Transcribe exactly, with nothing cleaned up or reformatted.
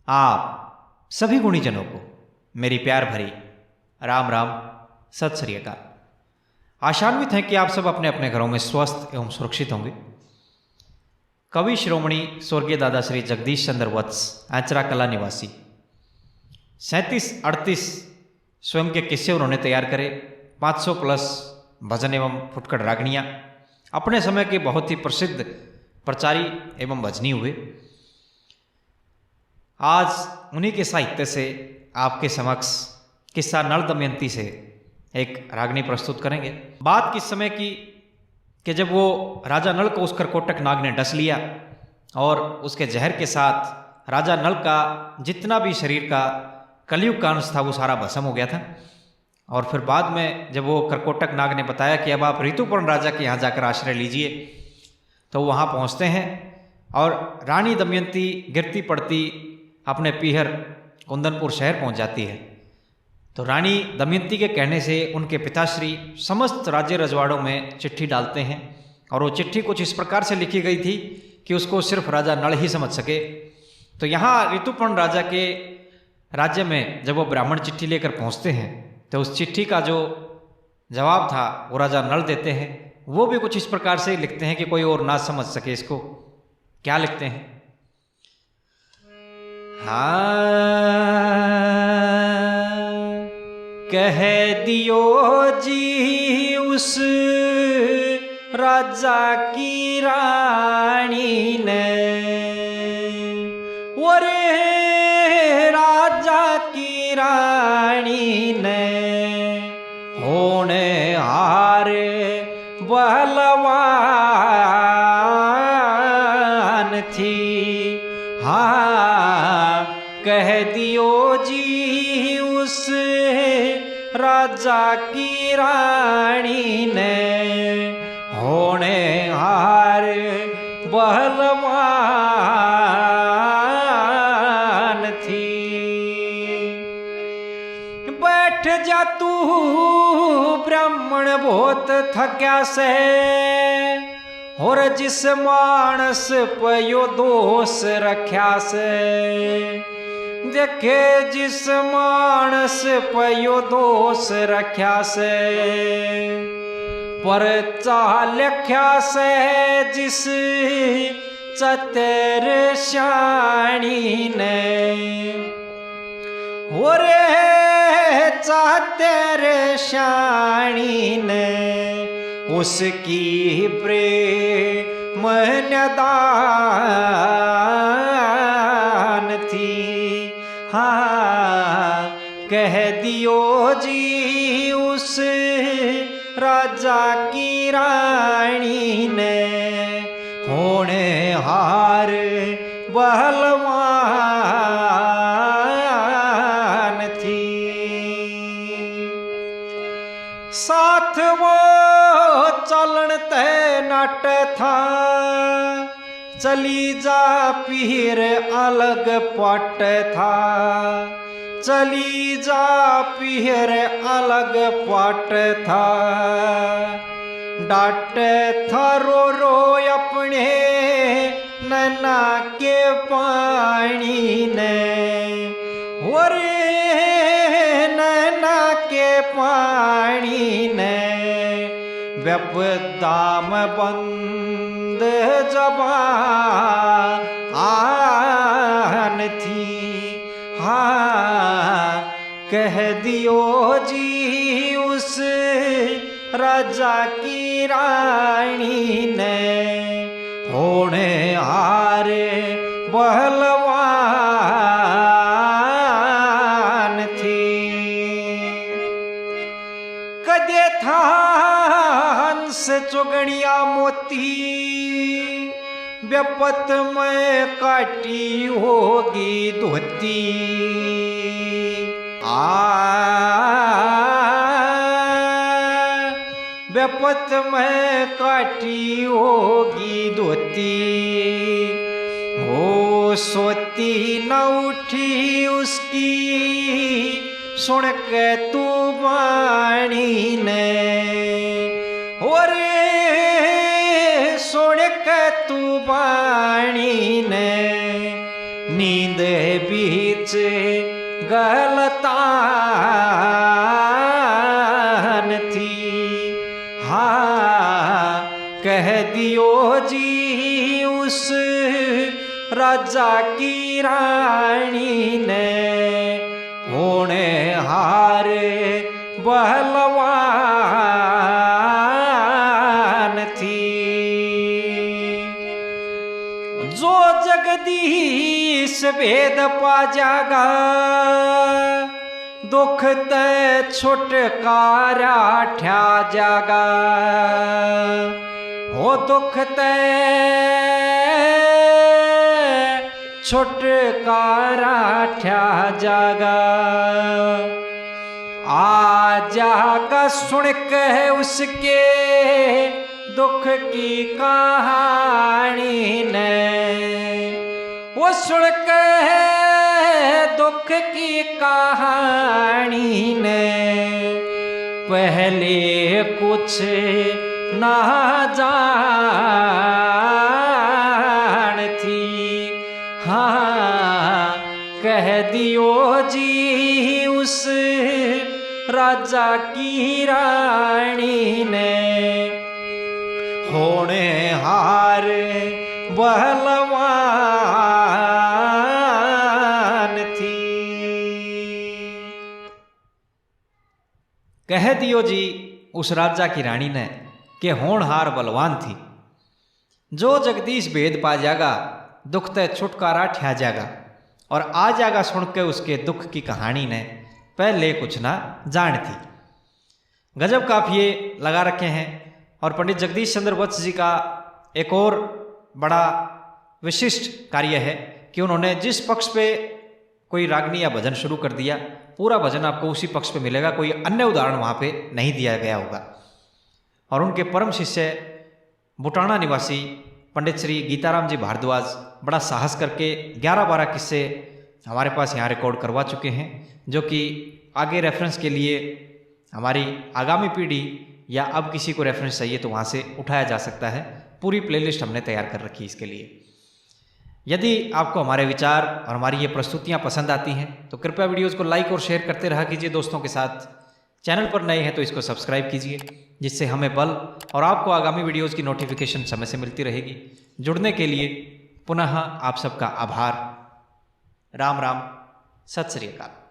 आप सभी गुणीजनों को मेरी प्यार भरी राम राम, सत श्री अकाल। आशान्वित हैं कि आप सब अपने अपने घरों में स्वस्थ एवं सुरक्षित होंगे। कवि शिरोमणि स्वर्गीय दादा श्री जगदीश चंद्र वत्स, आंचरा कला निवासी, सैंतीस अड़तीस स्वयं के किस्से उन्होंने तैयार करे, पाँच सौ प्लस भजन एवं फुटकड़ रागणियाँ अपने समय के बहुत ही प्रसिद्ध प्रचारी एवं भजनी हुए। आज उन्हीं के साहित्य से आपके समक्ष किस्सा नल दमयंती से एक रागनी प्रस्तुत करेंगे। बात किस समय की कि जब वो राजा नल को उस करकोटक नाग ने डस लिया और उसके जहर के साथ राजा नल का जितना भी शरीर का कलयुग का अंश था, वो सारा भस्म हो गया था। और फिर बाद में जब वो करकोटक नाग ने बताया कि अब आप ऋतुपर्ण राजा के यहाँ जाकर आश्रय लीजिए, तो वहाँ पहुँचते हैं और रानी दमयंती गिरती पड़ती अपने पीहर कुंदनपुर शहर पहुँच जाती है। तो रानी दमयंती के कहने से उनके पिताश्री समस्त राज्य रजवाड़ों में चिट्ठी डालते हैं और वो चिट्ठी कुछ इस प्रकार से लिखी गई थी कि उसको सिर्फ राजा नल ही समझ सके। तो यहाँ ऋतुपर्ण राजा के राज्य में जब वो ब्राह्मण चिट्ठी लेकर पहुँचते हैं, तो उस चिट्ठी का जो जवाब था, वो राजा नल देते हैं। वो भी कुछ इस प्रकार से लिखते हैं कि कोई और ना समझ सके इसको। क्या लिखते हैं? हाँ, कह दियो जी उस राजा की रानी ने, वो रे राजा की रानी ने, होनहार बलवान थी। हाँ, कह दियो जी उस राजा की रानी ने, होनहार बलवान थी। बैठ जा तू ब्राह्मण, बहुत थक्या से, और जिस मानस पे यो दोष रख्या से, देखे जिस मानस पे यो दोष रख्या से, परचा लिख्या से जिस चतुर श्याणी ने, हो रे चतुर श्याणी ने, उसकी प्रेम निदान थी। हाँ, कह दियो जी उस राजा की रानी ने, होनहार बलवान थी। साथ वो चलन तै नट था, चली जा पीहर अलग पट था, चली जा पीहर अलग पट था। डाट था रो रो अपने नैना के पानी ने, हो रे नैना के पानी ने, विपदा में बंद जबान थी। हाँ, कह दियो जी उस राजा की रानी ने, होनहार बलवान थी। कदे था हंस चुगणिया मोती, विपत में काटी होगी धोती। आ, विपत में काटी होगी धोती, हो सोती न उठी उसकी, सुन के तू बाणी ने, हो रे सुन के तू बाणी ने, नींद बीच गलतान थी। हाँ, कह दियो जी उस राजा की रानी ने, होनहार बलवान थी। जो जगदीश भेद पा जागा, दुख तै छुटकारा ठा जागा। हो दुख तै छुटकारा ठा जागा। आ जागा सुन के उसके दुख की कहानी ने, वो सुन के दुख की कहानी ने, पहले कुछ ना जान थी। हाँ, कह दियो जी उस राजा की रानी ने, होनहार बलवान थी। कह दियो जी उस राजा की रानी ने के होनहार बलवान थी। जो जगदीश भेद पा जागा, दुख तै छुटकारा ठा जागा। और आ जागा सुन के उसके दुख की कहानी ने, पहले कुछ ना जान थी। गजब काफिये लगा रखे हैं। और पंडित जगदीश चंद्र वत्स जी का एक और बड़ा विशिष्ट कार्य है कि उन्होंने जिस पक्ष पे कोई रागनी या भजन शुरू कर दिया, पूरा भजन आपको उसी पक्ष पे मिलेगा, कोई अन्य उदाहरण वहाँ पे नहीं दिया गया होगा। और उनके परम शिष्य बुटाना निवासी पंडित श्री गीताराम जी भारद्वाज बड़ा साहस करके ग्यारह बारह किस्से हमारे पास यहाँ रिकॉर्ड करवा चुके हैं, जो कि आगे रेफरेंस के लिए हमारी आगामी पीढ़ी या अब किसी को रेफरेंस चाहिए तो वहाँ से उठाया जा सकता है। पूरी प्लेलिस्ट हमने तैयार कर रखी है इसके लिए। यदि आपको हमारे विचार और हमारी ये प्रस्तुतियाँ पसंद आती हैं तो कृपया वीडियोज़ को लाइक और शेयर करते रहा कीजिए दोस्तों के साथ। चैनल पर नए हैं तो इसको सब्सक्राइब कीजिए, जिससे हमें बल और आपको आगामी वीडियोज़ की नोटिफिकेशन समय से मिलती रहेगी। जुड़ने के लिए पुनः आप सबका आभार। राम राम, सत श्री अकाल।